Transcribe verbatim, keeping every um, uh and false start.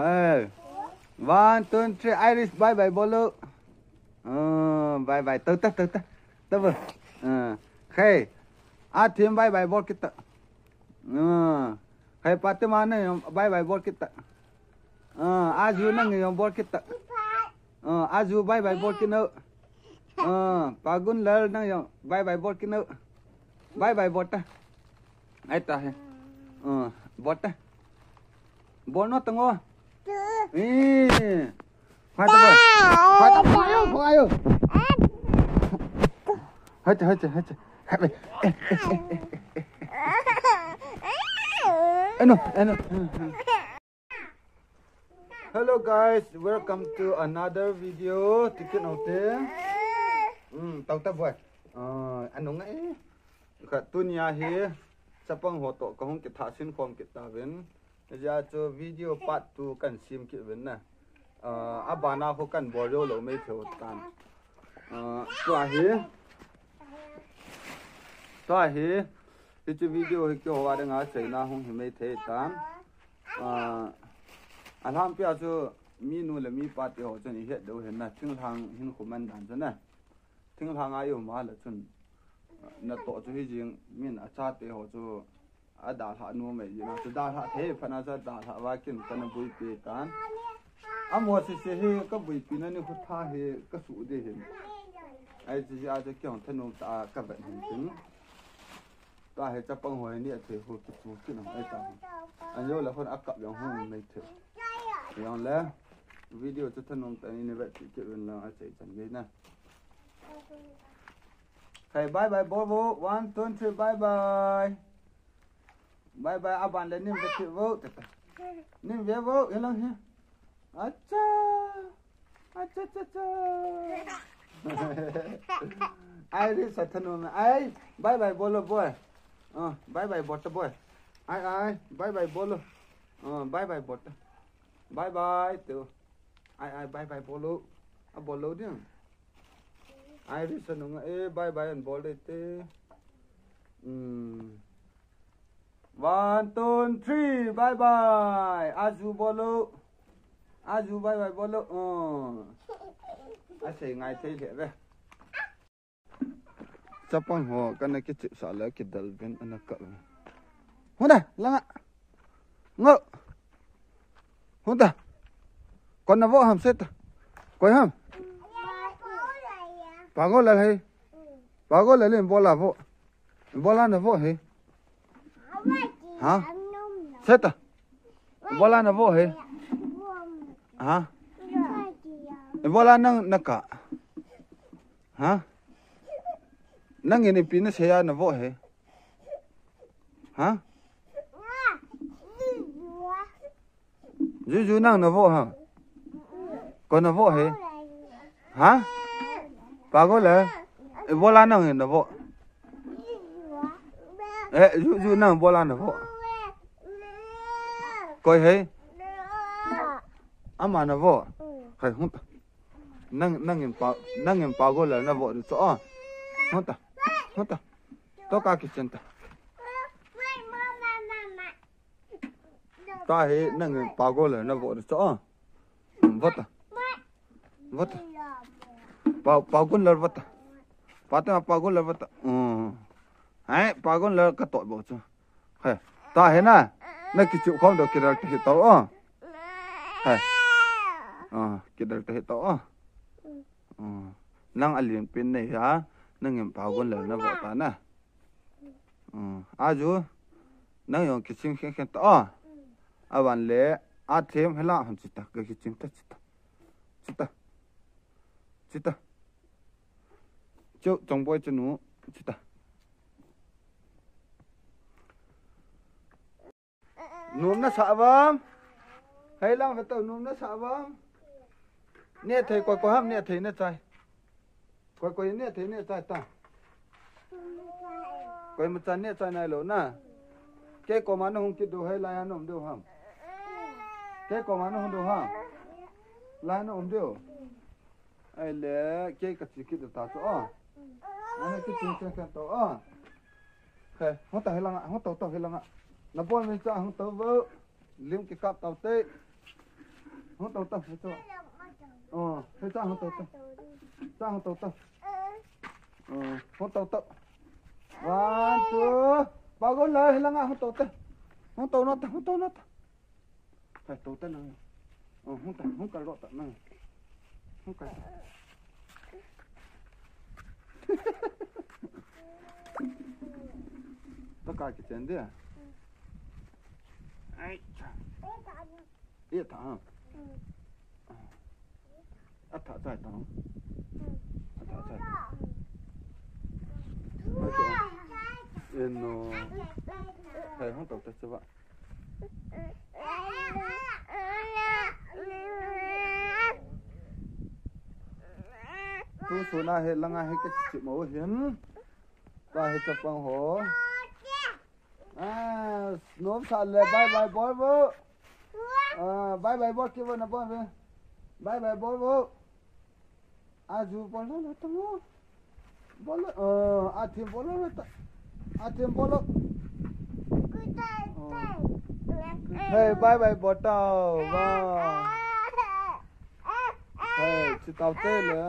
Hey. One, two, three. Iris, bye bye bol o. Ah, bye bye. Tao ta, tao ta. Tao ba. Ah. Hey. Athim, bye bye bol kit ta. Ah. Hey, Patima, nang jong bye bye bol kit ta. Ah, Aju, nang jong bol kit ta. Ah, Aju, bye bye bol kit o. Ah, Pagunlal, nang jong bye bye bol kit o. Bye bye bol ta. Ai ta he. Ah, bol ta. Bol no tang o. Eh. Hai ta bol. Hai ta bol. Ayo, ayo. Hai ta, hai ta, hai ta. Hai ta. Eh, eh, eh, eh, eh. Eh, no, eh, no. Hello guys, welcome to another video. Ticket out there. Hmm, tao ta bol. Ah, anu ngai. Khat tunia hi, chapang ho toh kahung kithah sin khom kit tauvin. Hijeh chun video part two kan sem kit uvin na. Ah, abana ho kan bol jou lou mai thei tan. Ah, tua hi. Tua hi. Hiche video hi keiho a dinga seina hung hi mai thei tan. Ah, alhangpi a chu minu le mipa te ho chun ihet diu ahin na, thinglhang hinkho man dan chu na. Thinglhang a i um a le chun, natoh chu hijing, min achate ho chu adalhah nom ahi jeh a chu dalhah thei phat na chu adalhah uva kin kana buipi tan. Amaho sese hi kabuipi na nikho tha hi kasuh ding ahin. Ahi chu jeh a chu kei jong thanom tah a kavet hin tin. Tua hi chapang ho hi neh thei ho kichu kit jong ahi ta. Ajou le hon akap jong hung um mai thei. Jong le video chu thanom tah in neivet kit uvin lang achai chan gei na. Hey, bye bye bol o. One, two, three, bye bye. Bye bye, aban le nin ve kit o. Nin ve o, hilang hi. Acha. Acha, cha, cha. Ai, ri sa thanom e. Ai, bye bye bol o boi. Ah, bye bye bol ta boi. Ai, ai, bye bye bol o. Ah, bye bye bol ta. Bye bye te. Ai, ai, bye bye bol o. Abol lou ding. Ai, ri sa nung e, bye bye an bol de te. Hmm. One, two, three, bye bye. Aju bol o. Aju bye bye bol o. Oh. Asei ngai thei lheh ve. Chapang ho kana kichep sah le kidel uvin ana kap. Hung ta, langa. Ngo. Hung ta. Koi na vo ham seta. Koi ham. Pagol la hai. Pagol la le bol a vo. Bol a na vo he. Ha? Seta. Bol a na vo he. Ha? Bol a nang na kah. Ha? Nangin ipi na sei a na vo he. Ha? Juju nang na vo ha. Koi na vo he. Ha? Pagol le. Bol a nang na vo. Eh, Juju nang bol a na vo. Koi he. Ama na vo. Hai hung ta. Nang, nangin pa, nangin Pagol le na vo ni chu a. Hung ta. Hung ta. Toh ka kitchen ta. Tua hi nangin Pagol le na vo ni chu a. Vo ta. Vo ta. Pa, Pagol le vo ta. Pa ta Pagol le vo ta. Hmm. Hai, Pagol le ka toh vo chu. Hai. Tua hi na. Na kichu khom do kidal ta hi tao a. Hai. Ah, kidal ta hi tao a. Ah. Nang alen pen nei ha. Nangin Pagol le na vo ta na. Hmm, Aju, nang jong kiching khen khen ta a. Aban le, Athem hela hon chita, ka kiching ta chita. Chita. Chita. Chu, Chongboi chanu, chita. Nom na sah uvam. Hei lang ve tao nom na sah uvam. Neh thei koi koi ham neh thei neh chai. Koi koi neh thei neh chai ta. Koima cha neh chai nailou na. Kei koma na hung kit diu hei lai a na um diu ham. Kei koma na hung diu ham. Lai a na um diu. Ahile, kei ka che kit ta chu a. Ana kiching ching khen tao a. He, hung ta hi langa, hung tao tao hi langa. Na bol min cha hung tao vo. Lim kikap tao te. Hung tou tou, hung tou. Oh, hung tou tou. Cha hung tou tou. Oh, hung tou tou. One, two. Pao gon la, hilanga hung tou tou. Hung tou nota, hung tou nota. Hai tou tou nang. Oh, hung tou, hung kal tou nang. Hung kal. Tou kal kichen dia. Ai. Ih, tha ha. A tha chai ta. A tha chai. Eno. Hai hung tou ta chuva. Tu suna hilanga hi ka chi mo hin. Ka hi chapang ho. Ah, nom sa le bye bye bol vo. Ah, bye bye bol ki vo na bol ve. Bye bye bol vo. Aju bol lo na tamo. Bol lo. Ah, athim bol lo na ta. Athim bol lo. Oh. Hey, bye bye bol tao. Wow. Hey, chi tao te le.